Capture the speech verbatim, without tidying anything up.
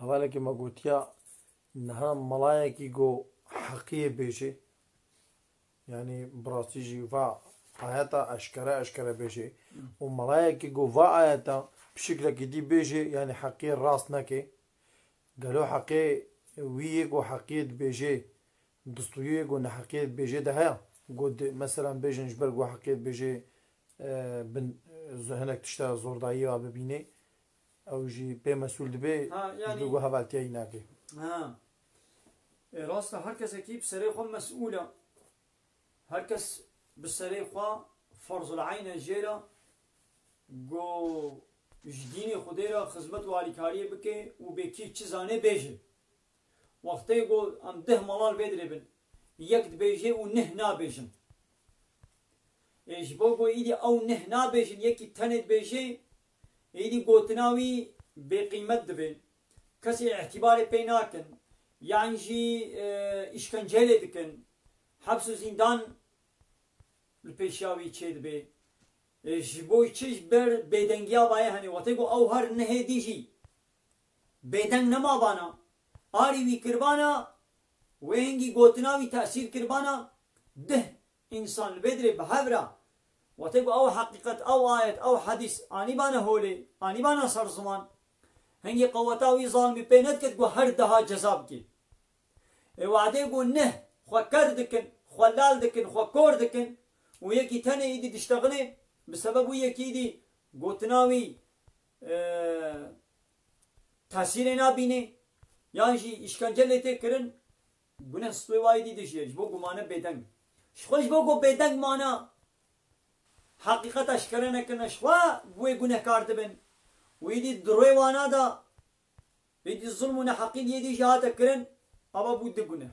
Hevalekî me gotiya, niha melayekî ku heqiyê bêjê, yanî bi rastî jî va ayeta eşkere eşkere bêjê û melayekî ku va ayeta bi şiklekî dî bêjê, yanî heqiyê rast neke. Gelo heqê wî yê ku heqiyê dibêjê, distûyê ku neheqiyê dibêjê de heye? Ku di, meselan bêjin ji ber ku heqiyê dibêjê, e, bin, e, hinek tişta zordayî ya bibînê, ew jî pê mesûl dibe, ha, ji yanî ber ku hevaltiya wî nake. Ha. E, rast e, her kesekî bi serê xwe mesûl e. Her kes bi serê xwe ferzul eyn e jê re, ku ji dînê Xwedê re xizmet û alîkariyê bike û bê kî çi zanê bêje. Wextê ku em deh mala li vê dirê bin, yek dibêje û neh nabêjin. Ê ji bo ku îdî ew neh nabêjin, yekî tenê dibêje, êdî gotina wî bêqîmet dibe. Kesê îtîbarê pê nakin, yan jî, e, îşkence lê dikin, heps û zîndan li pêşiya wî çêdibe. E, ji bo çi? Ji ber bêdengiya vaye hene. Wextê ku ew her nehê dî jî bêdeng nemabana, arî wî kiribana, wê hingî gotina wî tesîr kiribana, deh însan li vê dirê bi hev re, wextê ku ew heqîqet, ew ayet, ew hedîs anîbane holê, anîbane ser ziman, hingî qeweta wî zalimî pê nediket ku her deha ceza bike. Ê wadê ku neh xwe ker dikin, xwe lal dikin, xwe kor dikin û yekî tenê îdî diştexile, bi sebeb wî yekî îdî gotina wî, e, tesîrê nabînê, yan jî îşkence lê tê kirin, gune stûyê wayî dî dijî ye, ji bo ku mane bêdeng. Ji xwe ji bo ku bêdeng mana, heqîqet eşkere nekirine, ji xwe wê gunehkar dibin. Wî dî di rûyê wana de, wî dî zulm û neheqî diyê dî jî hate kirin, ava bû du guneh.